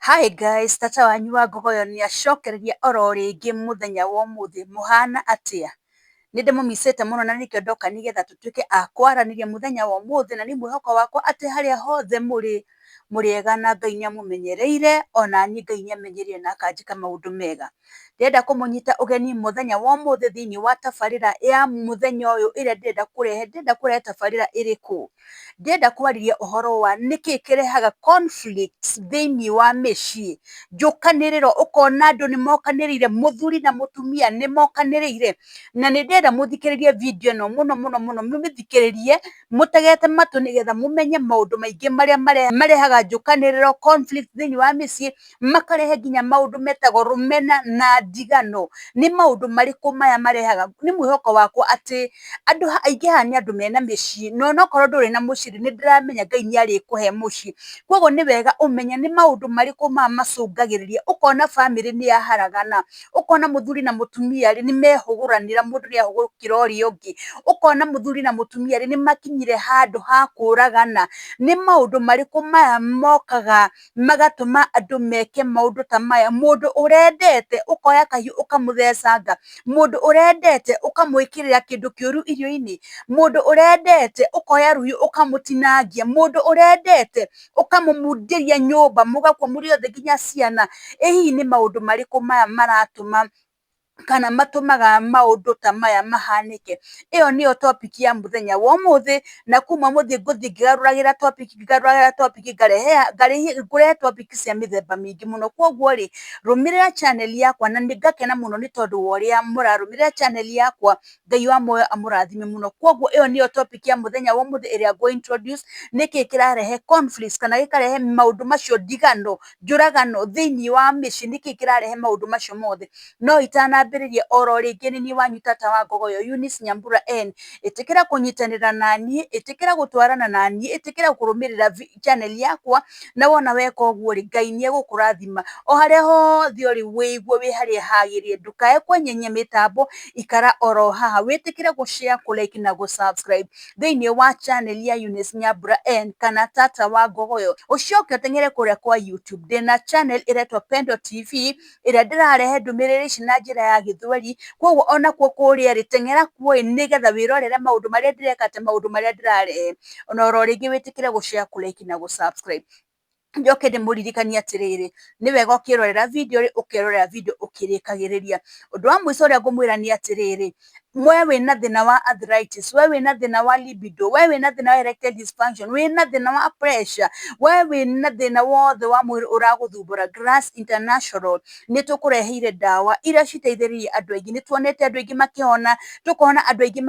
Hi guys, tata wanyu wa Ngogoyo nĩ acokereria oro rĩngĩ mũthenya wa ũmũthĩ. Mũhana atĩa? Nĩ ndĩmũmicĩte mũno na nĩkĩo ndoka nĩgetha tũtuĩke a kwaranĩria mũthenya wa ũmũthĩ, na nĩ mwĩhoko wakwa atĩ harĩa hothe mũrĩ, mũrĩega na Ngai nĩ amũmenyereire, ona niĩ Ngai nĩ amenyereire na akanjĩka maũndũ mega. Ndĩrenda kũmũnyita ũgeni mũthenya wa ũmũthĩ thĩinĩ wa tabarĩra ya mũthenya ũyũ ĩrĩa ndĩrenda kũrehe. Ndĩrenda kũrehe tabarĩra ĩrĩkũ? Ndĩrenda kwarĩria ũhoro wa nĩkĩ kĩrehaga conflicts thĩinĩ wa mĩciĩ, njũkanĩrĩro, ũkona andũ nĩ mokanĩrĩire, mũthuri na mũtumia nĩ mokanĩrĩire, na nĩ ndĩrenda mũthikĩrĩrie video ĩno mũno mũno mũno, mũmĩthikĩrĩrie mũtegete matũ nĩgetha mũmenye maũndũ maingĩ marĩa marehaga njũkanĩrĩro, conflict thĩinĩ wa mĩciĩ, makarehe nginya maũndũ metagwo rũmena na ndigano. Nĩ maũndũ marĩkũ maya marehaga? Nĩ mwĩhoko wakwa atĩ andũ aingĩ haha nĩ andũ mena mĩciĩ, na onokorwo ndũrĩ na mũciĩ nĩ ndĩramenya Ngai nĩ arĩkũhe mũciĩ. Koguo nĩ wega ũmenye nĩ maũndũ marĩkũ maya macũngagĩrĩria ũkona bamĩrĩ nĩ yaharagana, ũkona mũthuri na mũtumia rĩ nĩ mehũgũranĩra, mũndũ nĩ ahũgũkĩra ũrĩa ũngĩ, ũkona mũthuri na mũtumia rĩ nĩ makinyire handũ ha kũragana. Nĩ maũndũ marĩkũ maya mokaga magatũma andũ meke maũndũ ta maya? Mũndũ ũrendete ũkoya kahiũ ũkamũthecanga, mũndũ ũrendete ũkamwĩkĩrĩra kĩndũ kĩũru irio-inĩ, mũndũ ũrendete ũkoya rũhiũ ũkamũtinangia, mũndũ ũrendete ũkamũmundĩria nyũmba mũgakua mũrĩ othe nginya ciana. Ĩ hihi nĩ maũndũ marĩkũ maya maratũma kana matũmaga maũndũ ta maya mahanĩke? Ĩyo nĩyo topic ya mũthenya wa ũmũthĩ, na kuma mũthĩ ngũthiĩ ngĩgarũragĩra topic, ngĩgarũragĩra topic, ngarehe ngũrehe topic cia mĩthemba mĩingĩ mũno. Koguo rĩ, rũmĩrĩra channel yakwa na nĩ ngakena mũno nĩ tondũ wa ũrĩa mũrarũmĩrĩra channel yakwa. Ngai wa muoyo amũrathime mũno. Koguo ĩyo nĩyo topic ya mũthenya wa ũmũthĩ ĩrĩa ngũ introduce, nĩkĩ kĩrarehe conflicts kana gĩkarehe maũndũ macio, ndigano, njũragano thĩinĩ wa mĩciĩ, nĩkĩ kĩrarehe maũndũ macio mothe? No itanambĩrĩria, oro rĩngĩ nĩ niĩ wanyu tata wa Ngogoyo, Eunice Nyambura N. Ĩtĩkĩra kũnyitanĩra naniĩ, ĩtĩkĩra gũtwarana naniĩ, ĩtĩkĩra kũrũmĩrĩra channel yakwa, na wona weka ũguo rĩ, Ngai nĩ egũkũrathima. O harĩa hothe ũrĩ, wĩigue wĩ harĩa hagĩrĩire, ndũkae kwenyenya mĩtambo, ikara oro haha, wĩtĩkĩre gũ share, kũ like na gũ subscribe thĩinĩ wa channel ya Eunice Nyambura N kana tata wa Ngogoyo. Ũcoke ũteng'ere kũrĩa kwa YouTube, ndĩna channel ĩretwo Pendo TV ĩrĩa ndĩrarehe ndũmĩrĩri ici na njĩra ya Gĩthweri. Koguo onakuo kũrĩa rĩ, teng'era kuo ĩ, nĩgetha wĩrorere maũndũ marĩa ndĩreka, atĩ maũndũ marĩa ndĩrarehe. Ona oro rĩngĩ wĩtĩkĩre gũ share, kũ like na gũ subscribe. Njoke ndĩmũririkanie atĩrĩrĩ, nĩ wega ũkĩrorera video rĩ, ũkerorera video ũkĩrĩkagĩrĩria. Ũndũ wa mũico ũrĩa ngũmwĩra nĩ atĩrĩrĩ, we wĩna thĩna wa arthritis, we wĩna thĩna wa libido, we wĩna thĩna wa erectile dysfunction, wĩna thĩna wa pressure, we wĩna thĩna wothe wa mwĩrĩ ũragũthumbũra, Grass International nĩ tũkũreheire ndawa iria citeithĩrĩirie andũ aingĩ. Nĩ tuonete andũ aingĩ makĩhona, tũkona andũ aingĩ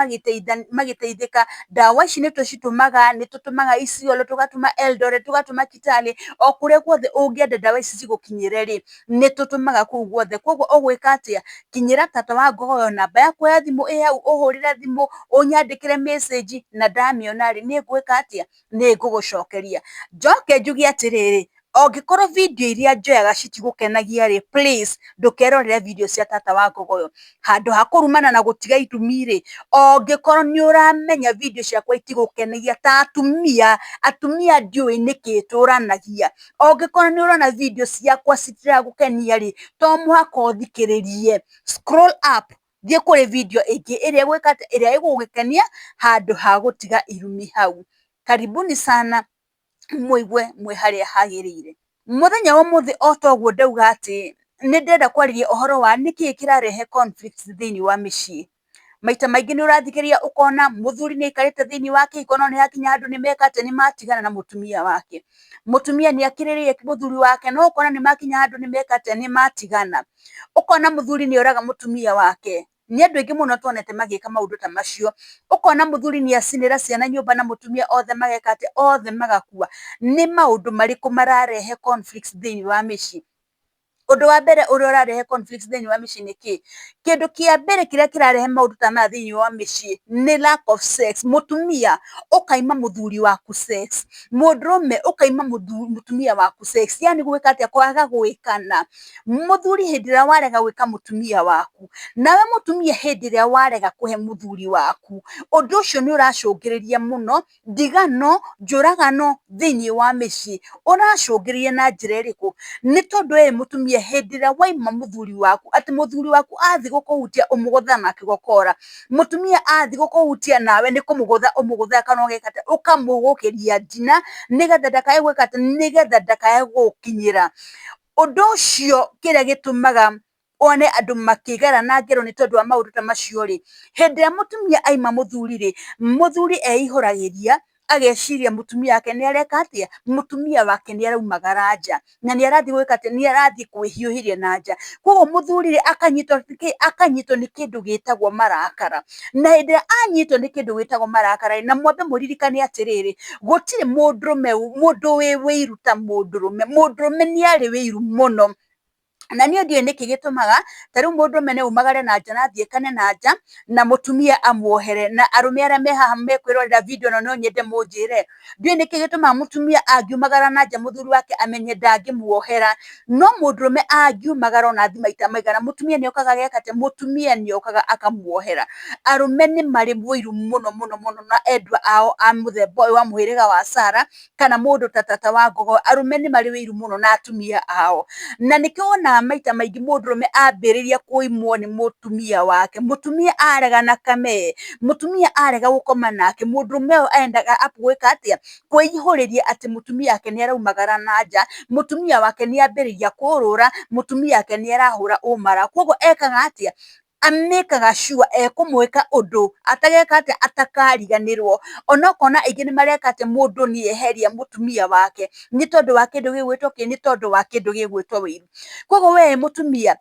magĩteithĩka. Ndawa ici nĩ tũcitũmaga, nĩ tũtũmaga Isiolo, tũgatũma Eldoret, tũgatũma Kitale, o kũrĩa guothe ũngĩenda ndawa ici cigũkinyĩre rĩ, nĩ tũtũmaga kũu guothe. Koguo ũgwĩka atĩa? Kinyĩra tata wa Ngogoyo, namba yakwa ya thimũ ĩ hau, ũhũrĩre thimũ, ũnyandĩkĩre message, na ndamĩona rĩ, nĩ ngwĩka atĩa? Nĩ ngũgũcokeria. Njoke njuge atĩrĩrĩ, ongĩkorwo video iria njoyaga citigũkenagia rĩ, please ndũkerorere video cia tata wa Ngogoyo. Handũ ha kũrumana na gũtiga itumi rĩ, ongĩkorwo nĩ ũramenya video ciakwa itigũkenagia, ta atumia, atumia ndiũĩ nĩkĩ tũranagia, ongĩkorwo nĩ ũrona video ciakwa citiragũkenia rĩ, to mũhaka ũthikĩrĩrie. Scroll up, thiĩ kũrĩ video ĩngĩ ĩrĩa ĩgwĩka atĩa? Ĩrĩa ĩgũgũkenia handũ ha gũtiga irumi hau. Karibuni sana, mũigue mwĩ harĩa hagĩrĩire. Mũthenya wa ũmũthĩ, o toguo ndauga atĩ nĩ ndĩrenda kwarĩria ũhoro wa nĩkĩ kĩrarehe conflicts thĩinĩ wa mĩciĩ. Maita maingĩ nĩ ũrathikĩrĩria ũkona mũthuri nĩ aikarĩte thĩinĩ wa kĩhiko, no nĩ hakinya handũ nĩ meka atĩ nĩ matigana na mũtumia wake. Mũtumia nĩ akirĩrĩire mũthuri wake, no ũkona nĩ makinya handũ nĩ meka atĩa? Nĩ matigana. Ũkona mũthuri nĩ oraga mũtumia wake. Nĩ andũ aingĩ mũno tuonete magĩka maũndũ ta macio. Ũkona mũthuri nĩ acinĩra ciana nyũmba na mũtumia, othe mageka atĩa? Othe magakua. Nĩ maũndũ marĩkũ mararehe conflicts thĩinĩ wa mĩciĩ? Ũndũ wa mbere ũrĩa ũrarehe conflicts thĩinĩ wa mĩciĩ nĩ kĩ? Kĩndũ kĩa mbere kĩrĩa kĩrarehe maũndũ ta maya thĩinĩ wa mĩciĩ nĩ lack of sex. Mũtumia ũkaima mũthuri waku sex, mũndũrũme ũkaima mũtumia waku sex, yani gwĩka atĩa? Kwaga gwĩkana. Mũthuri hĩndĩ ĩrĩa warega gwĩka mũtumia waku, nawe mũtumia hĩndĩ ĩrĩa warega kũhe mũthuri waku, ũndũ ũcio nĩ ũracũngĩrĩria mũno ndigano, njũragano thĩinĩ wa mĩciĩ. Ũracũngĩrĩria na njĩra ĩrĩkũ? Nĩ tondũ we mũtumia hĩndĩ ĩrĩa waima mũthuri waku, atĩ mũthuri waku athiĩ gũkũhutia ũmũgũthaga na kĩgokora, mũtumia athiĩ gũkũhutia nawe nĩ kũmũgũtha ũmũgũthaga kana ũgeka atĩa, ũkamũgũkĩria njina nĩgetha ndakae gwĩka atĩa, nĩgetha ndakae gũgũkinyĩra. Ũndũ ũcio kĩrĩa gĩtũmaga wone andũ makĩgerana ngero nĩ tondũ wa maũndũ ta macio rĩ, hĩndĩ ĩrĩa mũtumia aima mũthuri rĩ, mũthuri eihũragĩria ageciria mũtumia wake nĩ areka atĩa, mũtumia wake nĩ araumagara nja na nĩ arathiĩ gwĩka atĩa, nĩ arathiĩ kwĩhiũhĩria na nja. Koguo mũthuri rĩ, akanyitwo kĩ? Akanyitwo nĩ kĩndũ gĩtagwo marakara. Na hĩndĩ ĩrĩa anyitwo nĩ kĩndũ gĩtagwo marakara rĩ, na mwambe mũririkane atĩrĩrĩ, gũtirĩ mũndũrũme, mũndũ wĩ wĩiru ta mũndũrũme. Mũndũrũme nĩ arĩ wĩiru mũno. Na niĩ ndiũĩ nĩkĩ gĩtũmaga, ta rĩu mũndũrũme no aumagare na nja na athiĩ ekane na nja, na mũtumia amuohere. Na arũme arĩa me haha mekwĩrorera video ĩno no nyende mũnjĩre, ndiũĩ nĩkĩ gĩtũmaga mũtumia angiumagara na nja mũthuri wake amenye ndangĩmuohera, no mũndũrũme angiumagara ona athiĩ maita maigana, mũtumia nĩ okaga ageka atĩa? Mũtumia nĩ okaga akamuohera. Arũme nĩ marĩ ũiru mũno mũno mũno na endwa ao a mũthemba ũyũ wa mũhĩrĩga wa Sarah, kana mũndũ ta tata wa Ngogo, arũme nĩ marĩ ũiru mũno na atumia ao. Na nĩkĩo wonaga maita maingĩ mũndũrũme ambĩrĩria kũimwo nĩ mũtumia wake, mũtumia arega na kamee, mũtumia arega gũkoma nake, mũndũrũme ũyũ endaga gwĩka atĩa? Kwĩihũrĩria atĩ mũtumia wake nĩ araumagara na nja, mũtumia wake nĩ ambĩrĩria kũrũra, mũtumia wake nĩ arahũra ũmara. Koguo ekaga atĩa? Amĩkaga sure ekũmwĩka ũndũ atageka atĩa, atakariganĩrwo. Ona ũkona aingĩ nĩ mareka atĩ mũndũ nĩ eheria mũtumia wake nĩ tondũ wa kĩndũ gĩgwĩtwo kĩ? Nĩ tondũ wa kĩndũ gĩgwĩtwo wĩiru. Koguo we mũtumia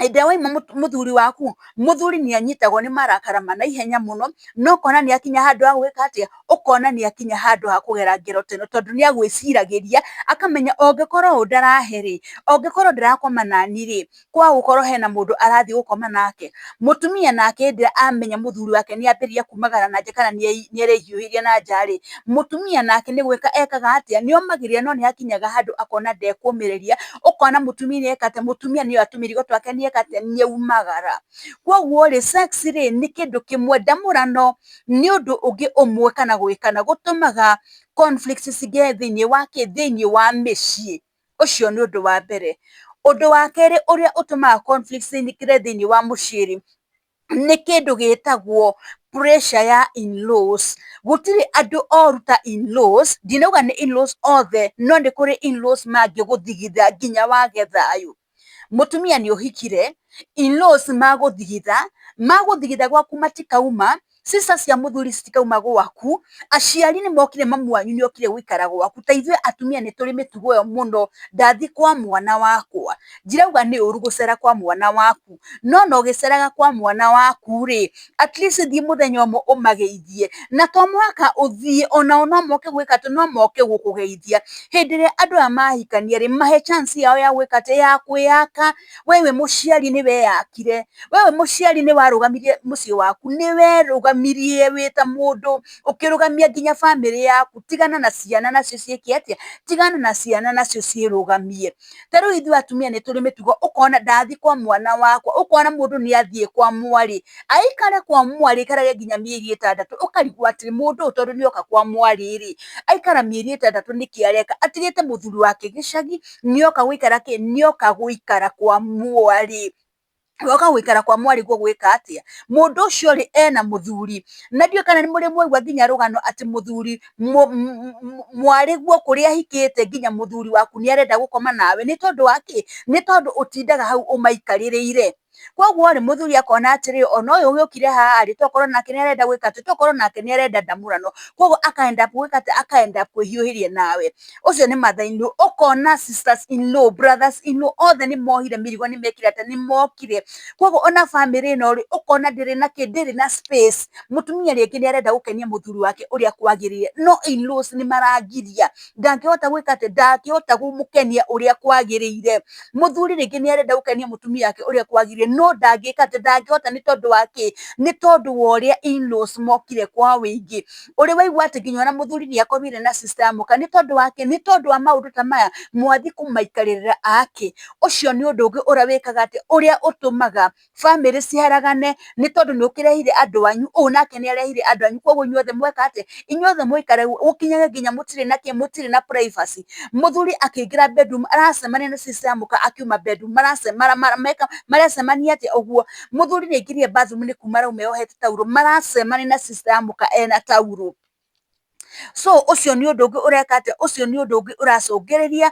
hĩndĩ ĩrĩa waima mũthuri waku, mũthuri nĩ anyitagwo nĩ marakara ma naihenya mũno, na ũkona nĩ akinya handũ ha gwĩka atĩa, ũkona nĩ akinya handũ ha kũgera ngero ta ĩno, tondũ nĩ agwĩciragĩria akamenya ũngĩkorwo ũũ ndarahe rĩ, ũngĩkorwo ndarakoma nani rĩ, kwaga gũkorwo hena mũndũ arathiĩ gũkoma nake. Mũtumia nake hĩndĩ ĩrĩa amenya mũthuri wake nĩ ambĩrĩria kumagara na nja kana nĩ arehiũhĩria na nja rĩ, mũtumia nake nĩ gwĩka ekaga atĩa, nĩ omagĩrĩria no nĩ hakinyaga handũ akona ndekũmĩrĩria, ũkona mũtumia nĩ eka atĩa, mũtumia nĩ oya tũmĩrigo twake nĩ eka atĩa, nĩ aumagara. Koguo rĩ, sex rĩ, nĩ kĩndũ kĩmwe, ndamũrano nĩ ũndũ ũngĩ ũmwe kana gwĩkana gũtũmaga conflicts cingĩhe thĩinĩ wa kĩ? Thĩinĩ wa mĩciĩ. Ũcio nĩ ũndũ wa mbere. Ũndũ wa kerĩ ũrĩa ũtũmaga conflicts cingĩre thĩinĩ wa mũciĩ rĩ, nĩ kĩndũ gĩtagwo pressure ya in-laws. Gũtirĩ andũ oru ta in-laws, ndinauga nĩ in-laws othe, no nĩ kũrĩ in-laws mangĩgũthigitha nginya wage thayũ. Mũtumia nĩ ũhikire, in-laws magũthigitha, magũthigitha gwaku matikauma, sisters cia mũthuri citikauma gwaku, aciari nĩ mokire mamu wanyu nĩ okire gũikara gwaku. Ta ithuĩ atumia nĩ tũrĩ mĩtugo ĩyo mũno, ndathiĩ kwa mwana wakwa, ndirauga nĩ ũru gũcera kwa mwana waku, no ona ũgĩceraga kwa mwana waku rĩ, at least thiĩ mũthenya ũmwe ũmageithie, na to mũhaka ũthiĩ, onao no moke gwĩka atĩ, no moke gũkũgeithia. Hĩndĩ ĩrĩa andũ aya mahikania rĩ, mahe chance yao ya gwĩka atĩ, ya kwĩyaka. We wĩ mũciari nĩ weyakire, we wĩ mũciari nĩ warũgamirie mũciĩ waku, nĩ werũgamirie wĩ ta mũndũ, ũkĩrũgamia nginya bamĩrĩ yaku. Tigana na ciana nacio ciĩke atĩa? Tigana na ciana nacio ciĩrũgamie. Ta rĩu ithuĩ atumia nĩ tũrĩ mĩtugo, ũkona ndathiĩ kwa mwana wakwa, ũkona mũndũ nĩ athiĩ kwa mwarĩ, aikare kwa mwarĩ aikarage nginya mĩeri 6, ũkarigwo atĩrĩ, mũndũ ũyũ tondũ nĩ oka kwa mwarĩ rĩ, aikara mĩeri 6 nĩkĩ areka? Atigĩte mũthuri wake gĩcagi, nĩ oka gũikara kĩ? Nĩ oka gũikara kwa mwarĩ. Woka gũikara kwa mwarĩguo gwĩka atĩa? Mũndũ ũcio rĩ, ena mũthuri, na ndiũĩ kana nĩ mũrĩ mwaigua nginya rũgano atĩ mũthuri, mwarĩguo kũrĩa ahikĩte nginya mũthuri waku nĩ arenda gũkoma nawe, nĩ tondũ wa kĩ? Nĩ tondũ ũtindaga hau ũmaikarĩrĩire. Koguo rĩ, mũthuri akona atĩrĩrĩ, ona ũyũ ũgĩũkire haha rĩ, tokorwo nake nĩ arenda gwĩka atĩ, tokorwo nake nĩ arenda ndamũrano. Koguo aka end up gwĩka atĩ, aka end up kwĩhiũhĩria nawe. Ũcio nĩ mother in law. Ũkona sisters in law, brothers in law, othe nĩ mohire mĩrigo, nĩ mekire atĩ, nĩ mokire. Koguo ona bamĩrĩ ĩno rĩ, ũkona ndĩrĩ na kĩ, ndĩrĩ na space. Mũtumia rĩngĩ nĩ arenda gũkenia mũthuri wake ũrĩa kwagĩrĩire, no in laws nĩ marangiria, ndangĩhota gwĩka atĩ, ndangĩhota kũmũkenia ũrĩa kwagĩrĩire. Mũthuri rĩngĩ nĩ arenda gũkenia mũtumia wake ũrĩa kwagĩrĩire, no ndangĩka atĩ, ndangĩhota. Nĩ tondũ wa kĩ? Nĩ tondũ wa ũrĩa in-laws mokire kwa wĩingĩ. Ũrĩ waigua atĩ nginya ona mũthuri nĩ akomire na sister ya mũka. Nĩ tondũ wa kĩ? Nĩ tondũ wa maũndũ ta maya mwathi kũmaikarĩrĩra ake. Ũcio nĩ ũndũ ũngĩ ũrĩa wĩkaga atĩ, ũrĩa ũtũmaga bamĩrĩ ciharagane, nĩ tondũ nĩ ũkĩrehire andũ anyu, ũũ nake nĩ arehire andũ anyu. Koguo inyuothe mweka atĩ, inyuothe mũikare gũkinyage nginya mũtirĩ na kĩ, mũtirĩ na privacy. Mũthuri akĩingĩra bedroom aracemania na sister ya mũka, akiuma bedroom maracemania atĩa ũguo? Mũthuri nĩ aingĩrire bathroom, nĩ kuma arauma eyohete taurũ, maracemania na sister ya mũka ena taurũ. So ũcio nĩ ũndũ ũngĩ ũreka atĩa, ũcio nĩ ũndũ ũngĩ ũracũngĩrĩria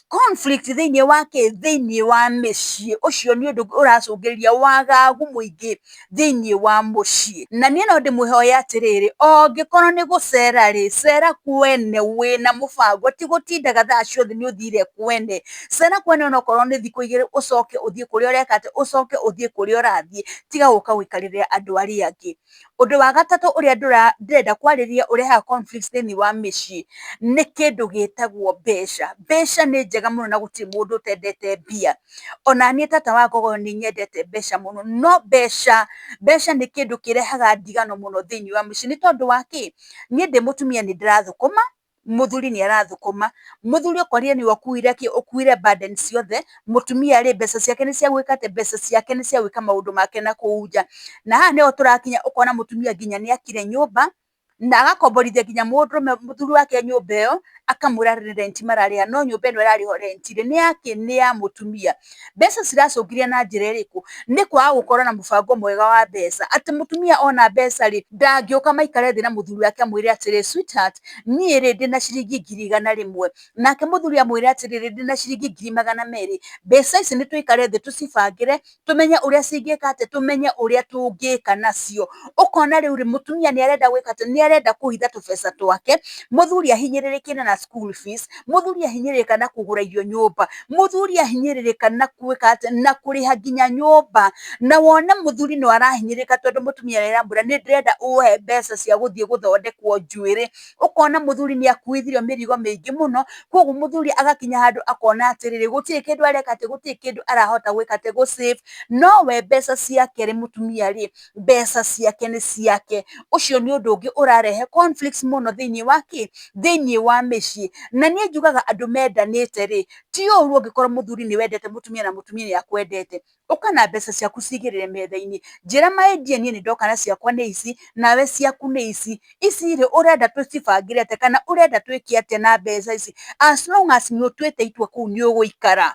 conflict thĩinĩ wa kĩ, thĩinĩ wa mĩciĩ. Ũcio nĩ ũndũ ũngĩ ũracũngĩrĩria wagagu mũingĩ thĩinĩ wa mũciĩ. Na niĩ no ndĩmũhoe atĩrĩrĩ, ongĩkorwo nĩ gũcera rĩ, cera kwene wĩna mũbango, ti gũtindaga thaa ciothe nĩ ũthire kwene. Cera kwene onokorwo nĩ thikũ 2, ũcoke ũthiĩ kũrĩa ũreka atĩ, ũcoke ũthiĩ kũrĩa ũrathiĩ, tiga gũka gũikarĩrĩra andũ arĩa angĩ. Ũndũ wa gatatũ ũrĩa ndĩrenda kwarĩrĩria ũrehaga conflicts thĩinĩ wa mĩciĩ nĩ kĩndũ gĩtagwo mbeca. Mbeca nĩ njega mũno na gũtirĩ mũndũ ũtendete mbia. Ona niĩ tata wa Ngogoyo nĩ nyendete mbeca mũno, no mbeca nĩ kĩndũ kĩrehaga ndigano mũno thĩinĩ wa mũciĩ. Nĩ tondũ wa kĩ? Niĩ ndĩ mũtumia nĩ ndĩrathũkũma, mũthuri nĩ arathũkũma. Mũthuri ũkorire nĩwe ũkuire kĩ, ũkuire burden ciothe. Mũtumia rĩ, mbeca ciake nĩ cia gwĩka atĩa? Mbeca ciake nĩ cia gwĩka maũndũ make na kũu nja. Na haha nĩho tũrakinya, ũkona mũtumia nginya nĩ akire nyũmba na agakomborithia nginya mũndũrũme, mũthuri wake, nyũmba ĩyo, akamwĩra rent mararĩha, no nyũmba ĩno ĩrarĩhwo rent rĩ, nĩ yake? Nĩ ya mũtumia. Mbeca ciracũngĩrĩria na njĩra ĩrĩkũ? Nĩ kwaga gũkorwo na mũbango mwega wa mbeca, atĩ mũtumia ona mbeca rĩ, ndangĩũka maikare thĩ na mũthuri wake amwĩre atĩrĩ, "Sweetheart, niĩ rĩ, ndĩna ciringi 100,000." Nake mũthuri amwĩre atĩrĩrĩ, "Ndĩna ciringi 200,000. Mbeca ici nĩ tũikare thĩ tũcibangĩre, tũmenye ũrĩa cingĩka atĩ, tũmenye ũrĩa tũngĩka nacio." Ũkona rĩu rĩ, mũtumia nĩ arenda gwĩka atĩ, nĩ arenda kũhitha tũbeca twake, mũthuri ahinyĩrĩrĩkire na school fees, mũthuri ahinyĩrĩrĩka na kũgũra irio nyũmba, mũthuri ahinyĩrĩrĩka na gwĩka atĩ, na kũrĩha nginya nyũmba, na wone mũthuri no arahinyĩrĩrĩka tondũ mũtumia nĩ aramwĩra, "Nĩ ndĩrenda ũhe mbeca cia gũthiĩ gũthondekwo njuĩrĩ." Ũkona mũthuri nĩ akuithirio mĩrigo mĩingĩ mũno. Koguo mũthuri agakinya handũ akona atĩrĩrĩ, gũtirĩ kĩndũ areka atĩ, gũtirĩ kĩndũ arahota gwĩka atĩ, gũ save. No we mbeca ciake rĩ, mũtumia rĩ, mbeca ciake nĩ ciake. Ũcio nĩ ũndũ ũngĩ ũrarehe conflicts mũno thĩinĩ wa kĩ, thĩinĩ wa mĩciĩ. Na niĩ njugaga andũ mendanĩte rĩ, ti ũru ũngĩkorwo mũthuri nĩ wendete mũtumia na mũtumia nĩ akwendete, ũka na mbeca ciaku cigĩrĩre metha-inĩ. Njĩra, "My dear, niĩ nĩ ndoka na ciakwa nĩ ici, nawe ciaku nĩ ici. Ici rĩ, ũrenda tũcibangĩre atĩa, kana ũrenda twĩke atĩa na mbeca ici?" As long as nĩ ũtuĩte itua kũu nĩ ũgũikara,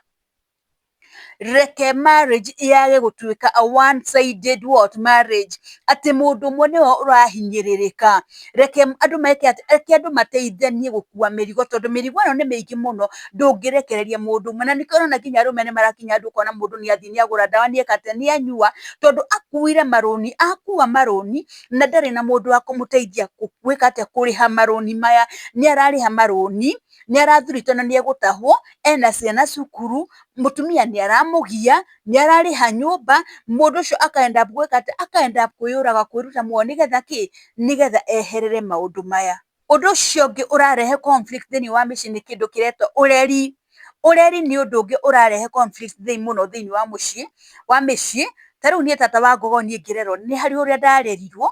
reke marriage yage gũtuĩka a one sided what marriage, atĩ mũndũ ũmwe nĩwe ũrahinyĩrĩrĩka. Reke andũ meke atĩ, reke andũ mateithanie gũkua mĩrigo, tondũ mĩrigo ĩno nĩ mĩingĩ mũno, ndũngĩrekereria mũndũ ũmwe. Na nĩkĩo ũrona nginya arũme nĩ marakinya handũ ũkona mũndũ nĩ athiĩ nĩ agũra ndawa, nĩ eka atĩa, nĩ anyua, tondũ akuire marũni, akua marũni na ndarĩ na mũndũ wa kũmũteithia gwĩka atĩa, kũrĩha marũni maya. Nĩ ararĩha marũni, nĩ arathurĩtwo na nĩ egũtahwo, ena ciana cukuru, mũtumia nĩ aramũgia, nĩ ararĩha nyũmba. Mũndũ ũcio aka end up gwĩka atĩa? Aka end up kwĩyũraga, kwĩruta muoyo. Nĩgetha kĩ? Nĩgetha eherere maũndũ maya. Ũndũ ũcio ũngĩ ũrarehe conflict thĩinĩ wa mĩciĩ nĩ kĩndũ kĩretwo ũreri. Ũreri nĩ ũndũ ũngĩ ũrarehe conflict mũno thĩinĩ wa mũciĩ, wa mĩciĩ. Ta rĩu niĩ tata wa Ngogo, niĩ ngĩrerwo nĩ harĩ ũrĩa ndarerirwo,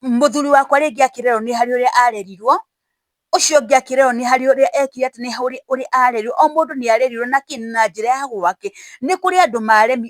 mũthuri wakwa rĩngĩ akĩrerwo nĩ harĩ ũrĩa arerirwo, ũcio ũngĩ akĩrerwo nĩ harĩ ũrĩa ekire atĩ, nĩ harĩ ũrĩa arerirwo. O mũndũ nĩ arerirwo na kĩ, na njĩra ya gwake. Nĩ kũrĩ andũ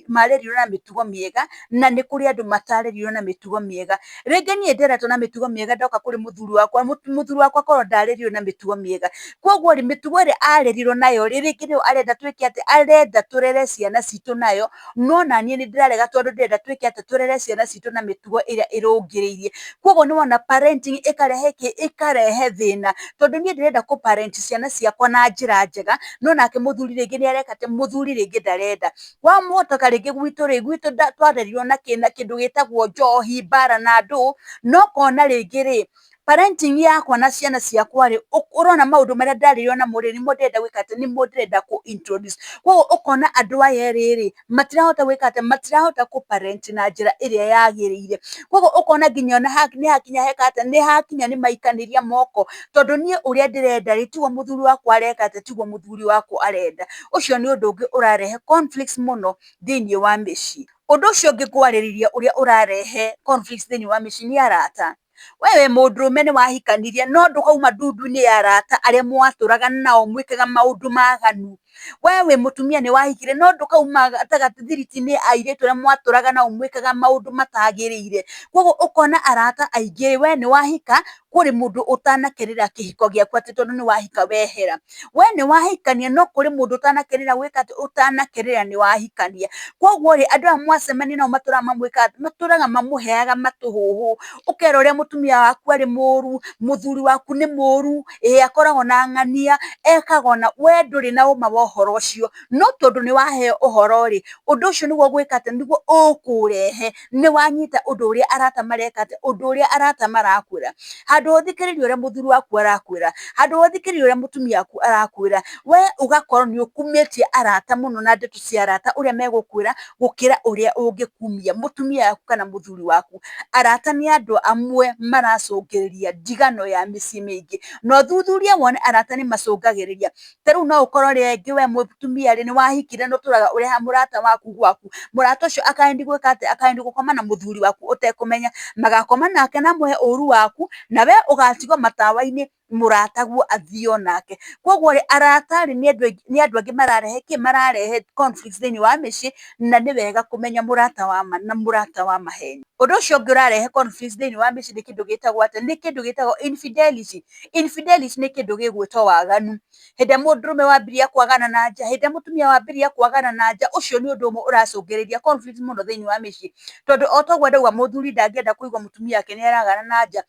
marerirwo na mĩtugo mĩega na nĩ kũrĩ andũ matarerirwo na mĩtugo mĩega. Rĩngĩ niĩ nderetwo na mĩtugo mĩega, ndoka kũrĩ mũthuri wakwa, mũthuri wakwa korwo ndarerirwo na mĩtugo mĩega. Koguo rĩ, mĩtugo ĩrĩa arerirwo nayo rĩ, rĩngĩ nĩyo arenda twĩke atĩ, arenda tũrere ciana citũ nayo, no naniĩ nĩ ndĩrarega, tondũ ndĩrenda twĩke atĩ, tũrere ciana citũ na mĩtugo ĩrĩa ĩrũngĩrĩirie. Koguo nĩ wona parenting ĩkarehe kĩ? Ĩkarehe thĩna. Tondũ niĩ ndĩrenda kũ parent ciana ciakwa na njĩra njega, no nake mũthuri rĩngĩ nĩ areka atĩ, mũthuri rĩngĩ ndarenda. Wamũhotoka rĩngĩ gwitũ rĩ, gwitũ twarerirwo na kĩndũ gĩtagwo njohi, mbara na ndũũ, na ũkona rĩngĩ rĩ, parenting yakwa na ciana ciakwa rĩ, ũrona maũndũ marĩa ndarerirwo namo rĩ, nĩmo ndĩrenda gwĩka atĩ, nĩmo ndĩrenda kũ introduce. Koguo ũkona andũ aya erĩ rĩ, matirahota gwĩka atĩ, matirahota kũ parent na njĩra ĩrĩa yagĩrĩire. Koguo ũkona nginya ona nĩ hakinya heka atĩa, nĩ hakinya nĩ maikanĩria moko, tondũ niĩ ũrĩa ndĩrenda rĩ, tiguo mũthuri wakwa areka atĩ, tiguo mũthuri wakwa arenda. Ũcio nĩ ũndũ ũngĩ ũrarehe conflicts mũno thĩiniĩ wa mĩciĩ. Ũndũ ũcio ũngĩ ngwarĩrĩria ũrĩa ũrarehe conflicts thĩiniĩ wa mĩciĩ nĩ arata. We wĩ mũndũrũme nĩ wahikanirie no ndũkauma ndundu-inĩ ya arata arĩa mwatũraga nao mwĩkaga maũndũ maganu. We wĩ mũtumia nĩ wahikire no ndũkauma gatagatĩ thiriti-inĩ ya airĩtu arĩa mwatũraga nao mwĩkaga maũndũ matagĩrĩire. Koguo ũkona arata aingĩ we nĩ wahika, kũrĩ mũndũ ũtanakenera kĩhiko gĩaku atĩ tondũ nĩ wahika wehera. We nĩ wahikania no kũrĩ mũndũ ũtanakenera gwĩka atĩ, ũtanakenera nĩ wahikania. Koguo rĩ, andũ aya mwacemania nao matũraga mamwĩkaga atĩ, matũraga mamũheaga matũhũhũ, ũkerwo ũrĩa mũtumia waku arĩ mũru, mũthuri waku nĩ mũru, ĩĩ akoragwo na ng'ania, ekaga ũna, we ndũrĩ na ũma wa ũhoro ũcio, no tondũ nĩ waheo ũhoro rĩ, ũndũ ũcio nĩguo ũgwĩka atĩ, nĩguo ũkũũrehe, nĩ wanyita ũndũ ũrĩa arata mareka atĩ, ũndũ ũrĩa arata marakwĩra. Handũ ha ũthikĩrĩrie ũrĩa mũthuri waku arakwĩra, handũ ha ũthikĩrĩrie ũrĩa mũtumia waku arakwĩra, we ũgakorwo nĩ ũkumĩtie arata mũno na ndeto cia arata ũrĩa megũkwĩra gũkĩra ũrĩa ũngĩkumia mũtumia waku kana mũthuri waku. Arata nĩ andũ amwe maracũngĩrĩria ndigano ya mĩciĩ mĩingĩ, na ũthuthurie wone arata nĩ macũngagĩrĩria. Ta rĩu no ũkorwo rĩngĩ we mũtumia rĩ, nĩ wahikire na ũtũraga ũrehaga mũrata waku gwaku, mũrata ũcio akaendi gwĩka atĩa, akaendi gũkoma na mũthuri waku ũtekũmenya, magakoma nake na amũhe ũru waku, na we ũgatigwo matawa-inĩ mũrataguo athiĩ onake. Koguo rĩ, arata rĩ, nĩ andũ angĩ mararehe kĩ, mararehe conflicts thĩiniĩ wa mĩciĩ, na nĩ wega kũmenya mũrata wa ma na mũrata wa maheni. Ũndũ ũcio ũngĩ ũrarehe conflicts thĩiniĩ wa mĩciĩ nĩ kĩndũ gĩtagwo atĩa, nĩ kĩndũ gĩtagwo infidelity. Infidelity nĩ kĩndũ gĩgwĩtwo waganu. Hĩndĩ ĩrĩa mũndũrũme wambĩrĩria kwagana na nja, hĩndĩ ĩrĩa mũtumia wambĩrĩria kwagana na nja, ũcio nĩ ũndũ ũmwe ũracũngĩrĩria conflict mũno thĩiniĩ wa mĩciĩ. Tondũ o ta ũguo ndauga mũthuri ndangĩenda kũigua mũtumia wake nĩ aragana na nja,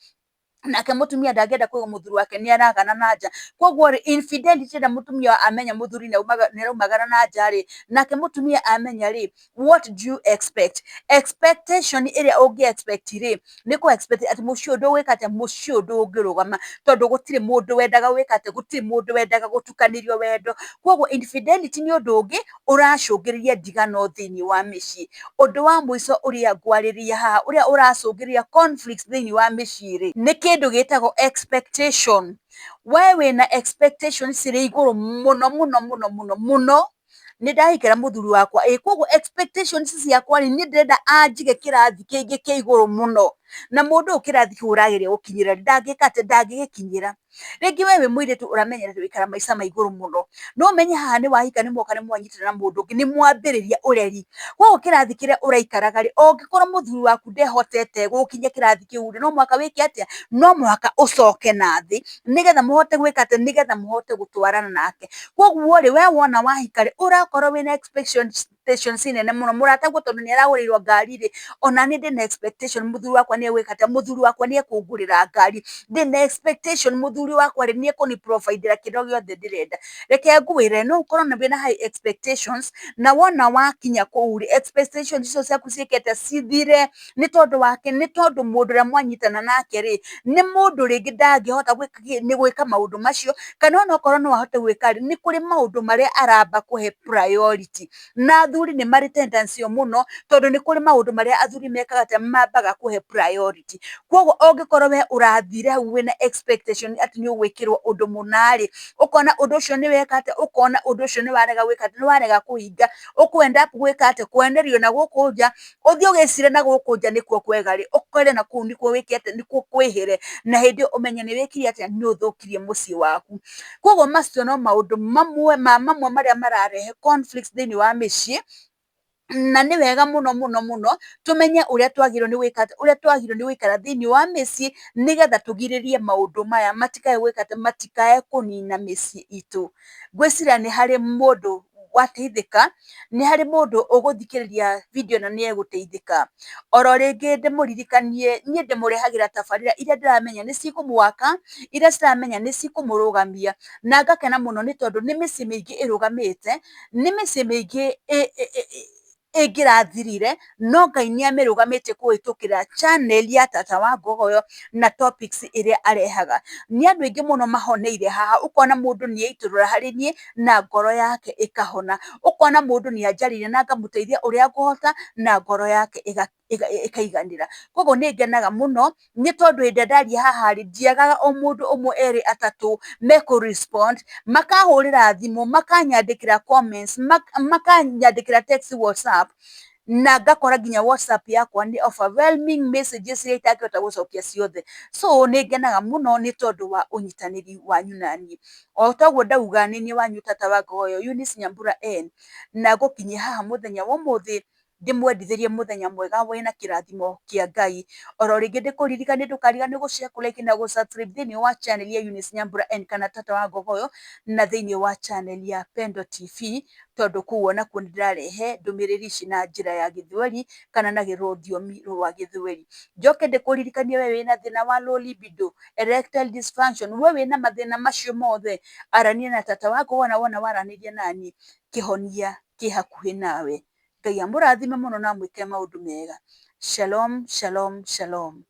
nake mũtumia ndangĩenda kũigua mũthuri wake nĩ aragana na nja. Koguo rĩ, infidelity ĩrĩa mũtumia amenya mũthuri nĩ araumagara na nja rĩ, nake mũtumia amenya rĩ, what do you expect? Expectation ĩrĩa ũngĩ expect rĩ, nĩ kũ expect atĩ mũciĩ ũyũ ndũgwĩka atĩa, mũciĩ ũyũ ndũngĩrũgama, tondũ gũtirĩ mũndũ wendaga gwĩka atĩa, gũtirĩ mũndũ wendaga gũtukanĩrio wendo. Koguo infidelity nĩ ũndũ ũngĩ ũracũngĩrĩria ndigano thĩiniĩ wa mĩciĩ. Ũndũ wa mũico ũrĩa ngwarĩrĩria haha ũrĩa ũracũngĩrĩria conflicts thĩiniĩ wa mĩciĩ rĩ, nĩ kĩndũ gĩtagwo expectation. We wĩna expectations cirĩ igũrũ mũno mũno mũno mũno mũno, nĩ ndahikĩra mũthuri wakwa ĩ, koguo expectations ciakwa rĩ, niĩ ndĩrenda anjige kĩrathi kĩngĩ kĩa igũrũ mũno, na mũndũ ũyũ kĩrathi kĩu ũrageria gũkinyĩra ndangĩka atĩ, ndangĩgĩkinyĩra. Rĩngĩ we wĩ mũirĩtu ũramenyerete gũikara maica ma igũrũ mũno, no ũmenye haha nĩ wahika nĩ mwoka nĩ mwanyitana na mũndũ ũngĩ, nĩ mwambĩrĩria ũreri. Koguo kĩrathi kĩrĩa ũraikaraga rĩ, ũngĩkorwo mũthuri waku ndehotete gũgũkinyia kĩrathi kĩu rĩ, no mũhaka wĩke atĩa, no mũhaka ũcoke na thĩ, nĩgetha mũhote gwĩka atĩa, nĩgetha mũhote gũtwarana nake. Koguo rĩ, we wona wahika rĩ, ũrakorwo wĩna expectations nene mũno, mũrataguo tondũ nĩ aragũrĩirwo ngari rĩ, ona niĩ ndĩna expectation mũthuri wakwa nĩ egwĩka atĩa, mũthuri wakwa nĩ ekũngũrĩra ngari, ndĩna expectation mũthuri wakwa rĩ, nĩ ekũni provide ĩra kĩrĩa gĩothe ndĩrenda. Reke ngwĩre, no ũkorwo wĩna high expectations, na wona wakinya kũu rĩ, expectations icio ciaku ciĩke atĩa, cithire, nĩ tondũ wa kĩ, nĩ tondũ mũndũ ũrĩa mwanyitana nake rĩ, nĩ mũndũ rĩngĩ ndangĩhota nĩ gwĩka maũndũ macio, kana onokorwo no ahote gwĩka rĩ, nĩ kũrĩ maũndũ marĩa aramba kũhe priority. Na athuri nĩ marĩ tendency ĩyo mũno, tondũ nĩ kũrĩ maũndũ marĩa athuri mekaga atĩa, mambaga kũhe priority. Koguo ũngĩkorwo we ũrathire hau wĩna expectation atĩ nĩ ũgwĩkĩrwo ũndũ mũna rĩ, ũkona ũndũ ũcio nĩ weka atĩa, ũkona ũndũ ũcio nĩ warega gwĩka atĩa, nĩ warega kũhinga, ũkũ end up gwĩka atĩa, kwenderio na gũkũ nja, ũthiĩ ũgĩcire na gũkũ nja nĩkuo kwega rĩ, ũkore na kũu nĩkuo wĩke atĩa, nĩkuo kwĩhĩre, na hĩndĩ ĩyo ũmenye nĩ wĩkire atĩa, nĩ ũthũkirie mũciĩ waku. Koguo macio no maũndũ mamwe ma mamwe marĩa mararehe conflicts thĩiniĩ wa mĩciĩ, na nĩ wega mũno mũno mũno tũmenye ũrĩa twagĩrĩirwo nĩ gwĩka atĩa, ũrĩa twagĩrĩirwo nĩ gũikara thĩiniĩ wa mĩciĩ, nĩgetha tũgirĩrĩrie maũndũ maya matikae gwĩka atĩa, matikae kũnina mĩciĩ itũ. Ngwĩciria nĩ harĩ mũndũ Wateithĩka, nĩ harĩ mũndũ ũgũthikĩrĩria video ĩno nĩ egũteithĩka. Oro rĩngĩ ndĩmũririkanie, niĩ ndĩmũrehagĩra tabarĩra iria ndĩramenya nĩ cikũmwaka, iria ciramenya nĩ cikũmũrũgamia, na ngakena mũno nĩ tondũ nĩ mĩciĩ mĩingĩ ĩrũgamĩte, nĩ mĩciĩ mĩingĩ ĩngĩrathirire, no Ngai nĩ amĩrũgamĩtie kũhĩtũkĩra channel ya Tata wa Ngogoyo na topics iria arehaga. Nĩ andũ aingĩ mũno mahoneire haha, ũkona mũndũ nĩ eitũrũra harĩ niĩ na ngoro yake ĩkahona, ũkona mũndũ nĩ anjarĩria na ngamũteithia ũrĩa ngũhota na ngoro yake ĩkaiganĩra. Koguo nĩ ngenaga mũno nĩ tondũ hĩndĩ ĩrĩa ndaria haha rĩ, ndiagaga o mũndũ ũmwe, erĩ, atatũ mekũ respond, makahũrĩra thimũ, makanyandĩkĩra comments, makanyandĩkĩra text WhatsApp, na ngakora nginya WhatsApp yakwa nĩ overwhelming messages iria itangĩhota gũcokia ciothe. So nĩ ngenaga mũno nĩ tondũ wa ũnyitanĩri wanyu naniĩ. O toguo ndauga nĩ niĩ wanyu Tata wa Ngogoyo, Eunice Nyambura N, na ngũkinyia haha mũthenya wa ũmũthĩ, ndĩmwendithĩrie mũthenya mwega wĩna kĩrathimo kĩa Ngai. Oro rĩngĩ ndĩkũririkanie ndũkariganĩrwo gũ share, kũ like na gũ subscribe thĩinĩ wa channel ya Eunice Nyambura N kana Tata wa Ngogoyo, na thĩinĩ wa channel ya Pendo TV, tondũ kũu onakuo nĩ ndĩrarehe ndũmĩrĩri ici na njĩra ya gĩthweri kana na rũthiomi rwa gĩthweri. Njoke ndĩkũririkanie we wĩna thĩna wa low libido, erectile dysfunction, we wĩna mathĩna macio mothe, arania na Tata wa Ngogoyo na wona waranĩria naniĩ, kĩhonia kĩ hakuhĩ nawe. Ngai amũrathime mũno na amwĩke maũndũ mega. Shalom, shalom, shalom.